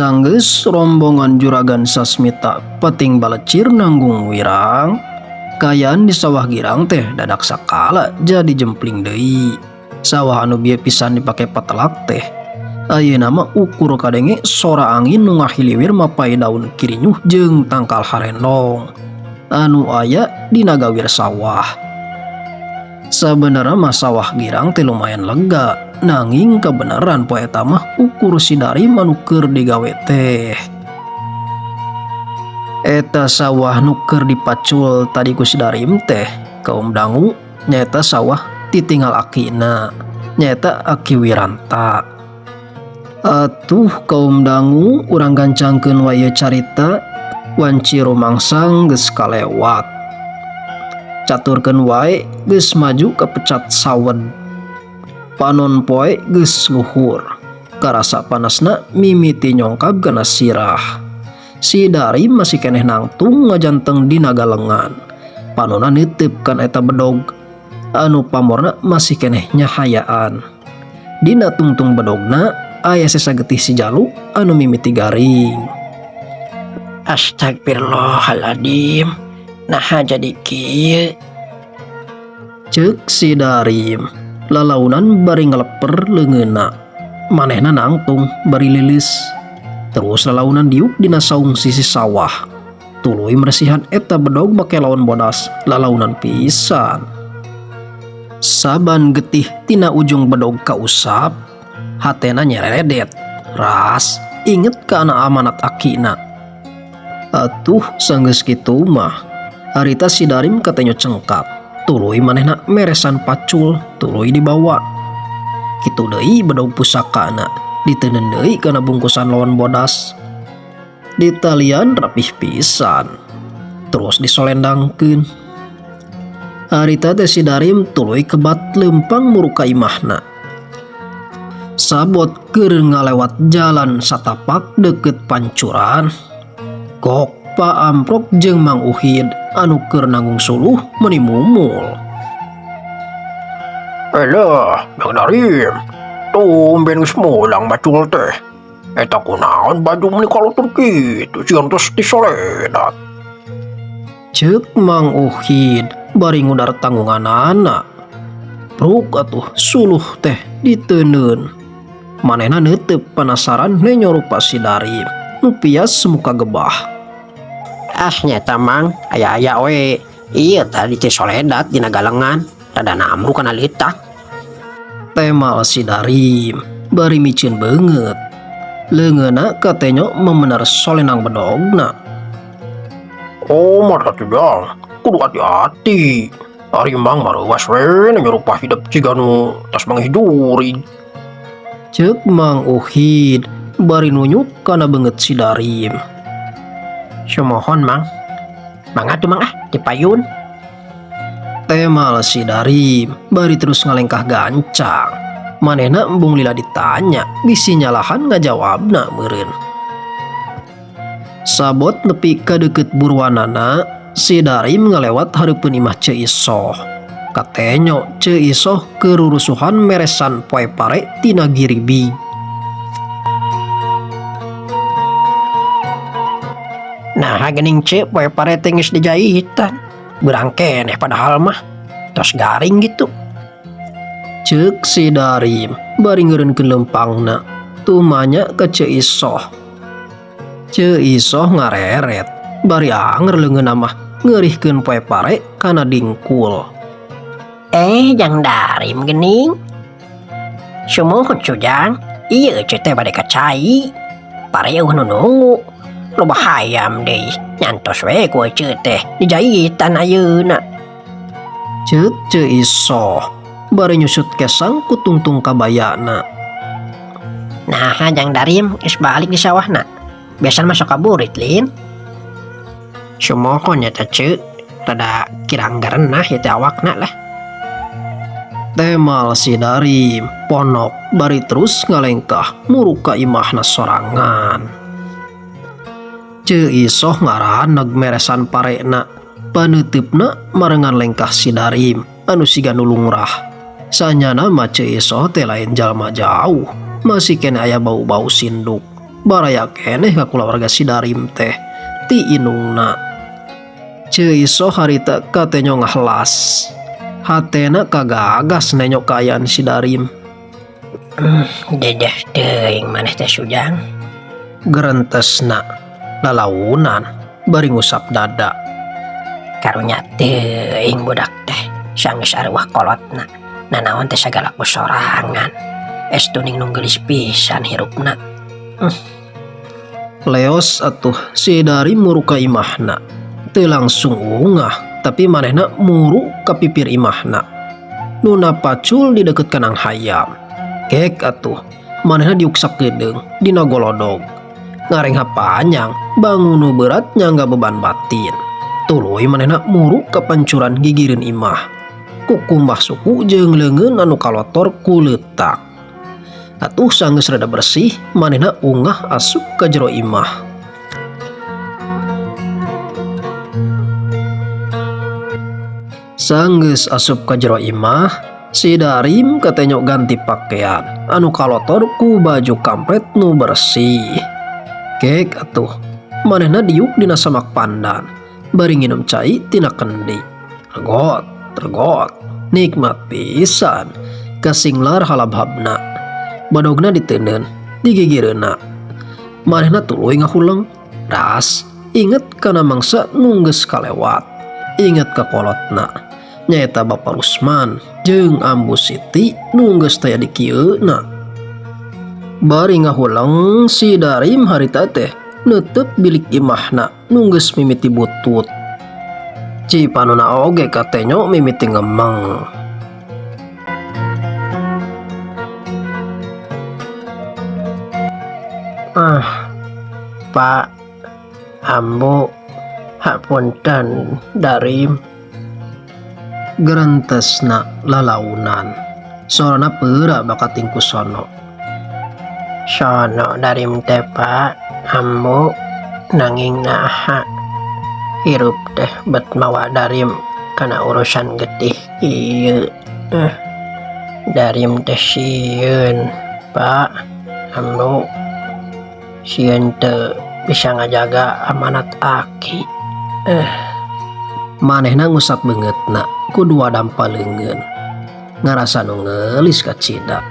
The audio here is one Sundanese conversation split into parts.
Sanggeus rombongan Juragan Sasmita peting balecir nanggung wirang, kaayaan di sawah girang teh dadak sakala jadi jempling deui. Sawah anu bieu pisan dipake patelak teh ayeuna mah ukur kadenge sora angin nu ngahiliwir mapai daun kirinyuh jeung tangkal harendong anu aya dina gawir sawah. Sabenerna mah sawah girang teh lumayan lega, nanging kebenaran poe eta mah ukur si Darim anu keur digawe teh. Eta sawah nu keur dipacul tadi ku si Darim teh kaum dangu nyaeta sawah titinggal akina, nyaeta Aki Wiranta. Atuh kaum dangu, urang gancangkeun wae carita, wanci rumangsang geus kalewat. Caturkeun wae geus maju kapecat sawed. Panon poe geus luhur. Karasa panasna mimiti nyongkab kana sirah. Si Darim masih keneh nangtung ngajanteng dina galengan. Panona neuteub kana eta bedog anu pamorna masih keneh nyahayaan. Dina tungtung bedogna aya sesa getih si jalu anu mimiti garing. Astagfirullahaladzim. Naha jadi kieu? Ceuk si Darim lalaunan bari ngeleper leungeunna. Manehna nangtung bari lilis. Terus lalaunan diuk dina saung sisi sawah. Tuluy meresihan eta bedog make lawan bodas lalaunan pisan. Saban getih tina ujung bedog kausap, hatena nyeredet. Ras inget kana amanat akina. Atuh sanggeus kitu mah harita si Darim katenyo cengkat. Tuluy manehna meresan pacul, tuluy dibawa. Kitu deui bedog pusakana diteundeun deui kana bungkusan lawan bodas. Ditalian rapih pisan. Terus disolendangkeun. Harita teh si Darim tuluy kebat leumpang muru ka imahna. Sabot keur ngalewat jalan satapak deket pancuran. Gok Pak Amprok jeung Mang Uhid anu keur nanggung suluh meuni mumul. Elah, Bang Darim. Tumben geus mulang macul teh. Eta kunaon baju meuni kalutur kitu sieun tos disoledat? Ceuk Mang Uhid bari ngudar tanggunganana. Pruk atuh suluh teh diteundeun. Manehna neuteub penasaran nenyo rupa si Darim nu pias muka gebah. Ah, nyata Mang, aya-aya we. Iya tadi teh soledat dina galengan, rada namru kana leutak. Temal si Darim bari miceun beungeut. Leungeunna katenyo memener solenang bedogna. Oh, mata tuh Jang, kudu hati-hati. Ari Mang mah reuwas we nyerupa hidup jiga nu tas manggih jurig. Ceuk Mang Uhid bari nunyuk kana beungeut si Darim. Sumuhun Mang. Mangga tuh Mang ah, dipayun. Temal si Darim bari terus ngalengkah gancang. Manehna embung lila ditanya, bisi nyalahan ngajawabna meureun. Sabot nepi ka deukeut buruanana, si Darim ngalewat hareupeun imah Ceu Isoh. Katenyo Ceu Isoh keur rurusuhan meresan poe pare tina giribig. Nah, geuning Ceu poe pare teh geus dijahitan. Beurang keneh padahal mah tos garing gitu. Ceuk si Darim bari ngeureunkeun leumpangna tumanya ka Ceu Isoh. Ceu Isoh ngareret bari anger leungeunna mah ngeurihkeun poe pare kana dingkul. Jang Darim geuning. Sumuhun Sujang, ieu Ceu teh bade ka cai. Pare eueuh nu nunggu. Loba hayam deui, nyantos we ku Ceu teh dijahitan ayeuna. Ceuk Ceu Isoh bari nyusut kesang ku tungtung kabayana. Nah, Jang Darim geus balik di sawahna. Biasana masuk ka burit lin. Sumuhun nya teh Ceu, rada kirang garenah ieu teh awakna lah. Temal si Darim ponok bari terus ngalengkah muru ka imahna sorangan. Ceu Isoh ngaraneg meresan parena, paneuteup marengan lengkah si Darim anu siga nu lungrah. Sanyana mah Ceu Isoh teh lain jalma jauh, masih keneh aya bau-bau sinduk. Baraya keneh ka kulawarga si Darim teh ti indungna. Ceu Isoh harita katenyo ngahelas. Hatena kagagas nenyo kaayaan si Darim. Dedeh teuing maneh teh Sujang. Gerentesna lalaunan bari ngusap dada. Karunya teuing budak teh sanggeus arwah kolotna. Nanaon teh sagala ku sorangan. Estu ning nu geulis pisan hirupna. Leos atuh si Darim muru ka imahna. Teu langsung ungah tapi manehna muru ka pipir imahna. Nuna pacul di deket kanang hayam. Kek atuh manehna diuk sakedeung dina golodog. Ngarengha panjang bangun nu berat nyangga beban batin. Tuluy manehna muru ka pancuran gigireun imah. Kukumbah suku jeung leungeun anu kalotor ku leutak. Atuh sanggeus rada bersih manehna ungah asup ka jero imah. Sanggeus asup ka jero imah, si Darim katenyo ganti pakaian anu kalotor ku baju kampret nu bersih. Kek atuh manehna diuk dina samak pandan bari nginum cai tina kendi. Regot, regot, nikmat pisan kasinglar halabhabna. Badogna diteundeun digigireunna. Manehna tuluy ngahuleng, ras inget kana mangsa nu geus kalewat. Inget ka kolotna nyaeta Bapa Rusman jeung Ambu Siti nu geus taya di kieuna. Bari ngahuleng si Darim harita teh neuteuk bilik imahna nu geus mimiti butut. Cipanuna oge katenyo mimiti ngemeng. Pak, Ambu, hapunten Darim. Gerentesna lalaunan. Sorana peura bakating ku sono. Sono Darim teh Pak, Ambu nanging naha. Hirup teh bet mawa Darim kana urusan getih ieu. Darim teh sieun Pak, Ambu. Sieun teu bisa ngajaga amanat aki. Manehna ngusap beungeutna ku dua dampa leungeun. Ngarasa nu ngeulis kacida.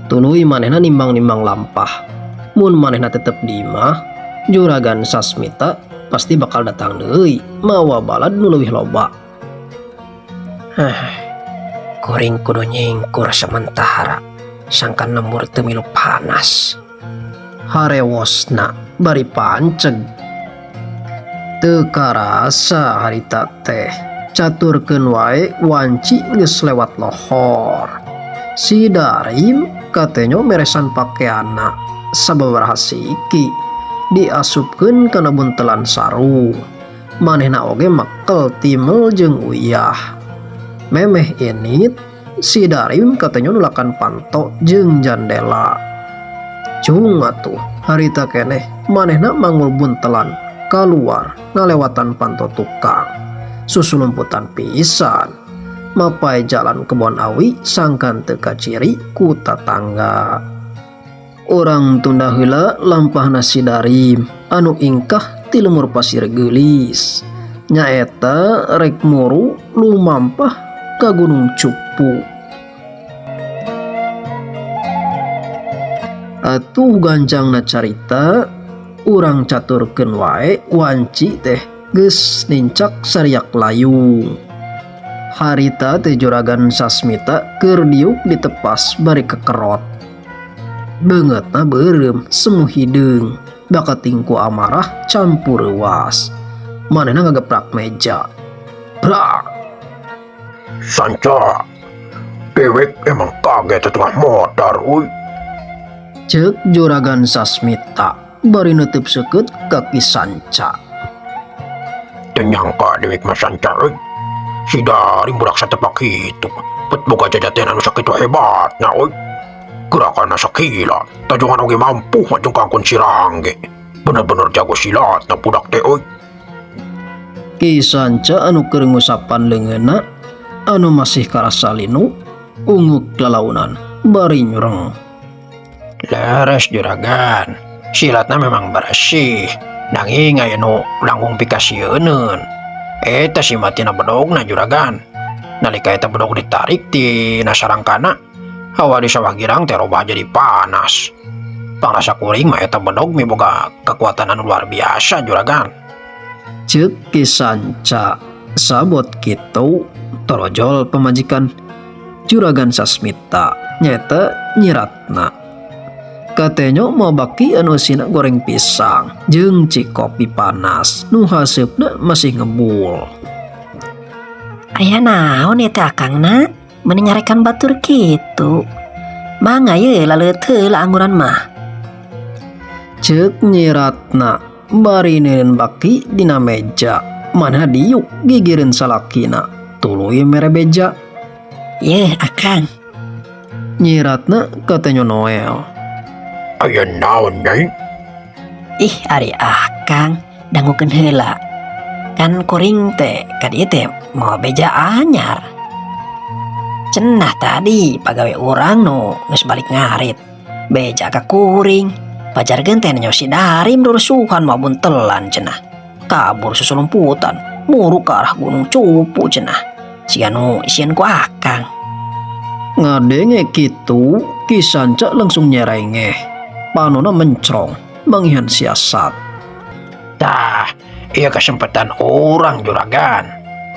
Tuluy manehna nimbang-nimbang lampah. Mun manehna tetep di imah, Juragan Sasmita pasti bakal datang deui mawa balad nu leuwih loba. Kuring kudu nyingkur sementara sangkan lembur teu milu panas. Harewosna bari panceg. Teu karasa harita teh caturkeun wae wanci geus lewat lohor. Si Darim katenyo meresan pakeanna sababaraha siki diasupkeun kana buntelan sarung. Manehna oge mekel timel jeung uyah. Memeh init si Darim katenyo nulakan panto jeung jandela. Cung atuh harita keneh manehna mangul buntelan kaluar ngalewatan panto tukang. Susulumputan pisan mapai jalan kebon awi sangkan teu kaciri ku tatangga. Urang tunda heula lampahna si Darim anu ingkah ti lemur pasir geulis. Nyaeta rek muru lumampah ka Gunung Cupu. Atuh ganjangna carita urang caturkeun wae wanci teh geus nincak sariak layung. Harita teh Juragan Sasmita keur diuk ditepas bari kekerot. Beungeutna beureum semu hideung bakating ku amarah campur reuas. Manehna ngageprak meja. Brak! Sanca, dewek emang kaget setengah modar euy. Ceuk Juragan Sasmita bari neuteub seukeut kaki Sanca. Teu nyangka dewek mah Sanca euy. Si Darim budak satepak kitu, bet boga jajatean anu sakitu hebatna euy. Gerakanna sakila, tajungan oge mampu ngajungkangkeun si Rangge. Bener-bener jago silatna budak teh euy. Ki Sanca anu keur ngusapan leungeunna anu masih karasa linu unguk lalaunan bari nyureng. Leres Juragan, Silatna memang beresih, nanging aya nu langkung pikasieuneun. Eta simat tina bedogna, juragan. Nalika eta bedog ditarik tina sarangkana, hawa di sawah girang teh robah jadi panas. Pangrasa kuring mah eta bedog miboga kekuatan anu luar biasa, juragan. Cek Ki Sanca. Sabot kitu, torojol pamajikan Juragan Sasmita, nyaeta Nyi Ratna. Katenyo mawa baki anu eusina goreng pisang jeung cikopi panas nu haseupna masih ngebul. Aya naon ieu teh, Akangna? Meuni nyarekan batur kitu. Mangga ye, laleut heula angguran mah. Cek Nyi Ratna bari neuneun baki dina meja. Manehna diuk gigireun salakina, tuluy mere beja. Yeuh, Akang. Nyi Ratna katenyo Noel. Aya naon, Nyai? Ih, ari Akang, dangukeun heula. Kan kuring teh ka dieu teh mawa beja anyar. Cenah tadi pagawe urang nu geus balik ngarit. Beja ka kuring. Pajarkeun teh nenjo si Darim rurusuhan mawa buntelan cenah. Kabur susulumputan, muru ke arah Gunung Cupu cenah. Siga nu sieun ku Akang. Ngadenge kitu, Ki Sanca langsung nyerengeh. Panona mencrong, manggihan siasat. Tah, ieu kesempatan urang, juragan.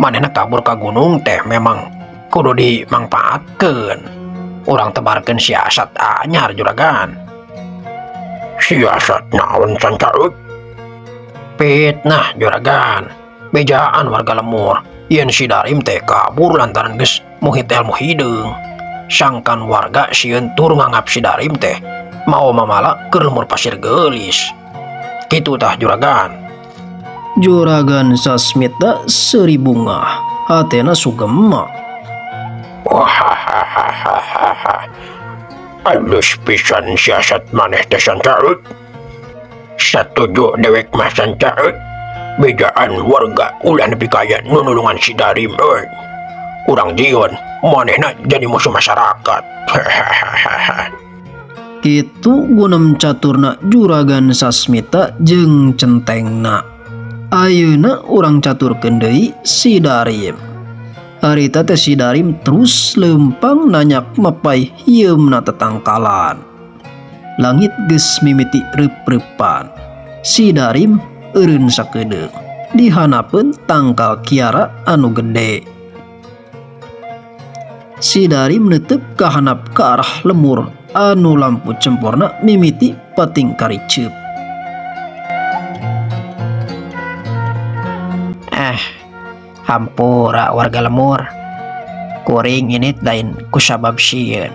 Manehna kabur ka gunung teh memang kudu dimangpaatkeun. Urang tebarkeun siasat anyar, juragan. Siasat naon, Sanca euy? Fitnah, juragan. Bejaan warga lemur yen si Darim teh kabur lantaran geus muhit ilmu hideung. Sangkan warga sieun tur nganggap si Darim teh mawa mamala ke lemur Pasir Geulis. Kitu tah, juragan. Juragan Sasmita seuri bungah, hatena sugema. Wah, alus pisan siasat maneh teh, Sanca euy. Satuju dewek mah, Sanca euy. Bejaan warga ulah nepi ka aya nu nulungan si Darim euy. Urang jieun manehna jadi musuh masyarakat. Kitu gunem caturna Juragan Sasmita jeung centengna. Ayeuna urang caturkeun deui si Darim. Harita teh si Darim terus leumpang nanyak mapay hieumna tetangkalan. Langit geus mimiti reup-reupan. Si Darim eureun sakedeung dihanapeun tangkal kiara anu gede. Si Darim neuteup ka handap ka arah lemur anu lampu cemporna mimiti pating kariceup. Eh, hampura warga lemur. Kuring ini lain kusabab sieun.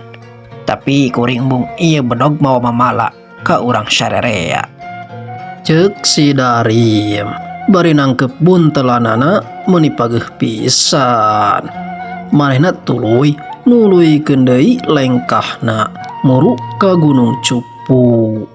Tapi kuring embung ieu bedog mawa mamala ka urang sarerea. Cek si Darim bari nangkep buntelanana meuni pageuh pisan. Manehna tuluy nuluykeun deui lengkahna muru ka Gunung Cupu.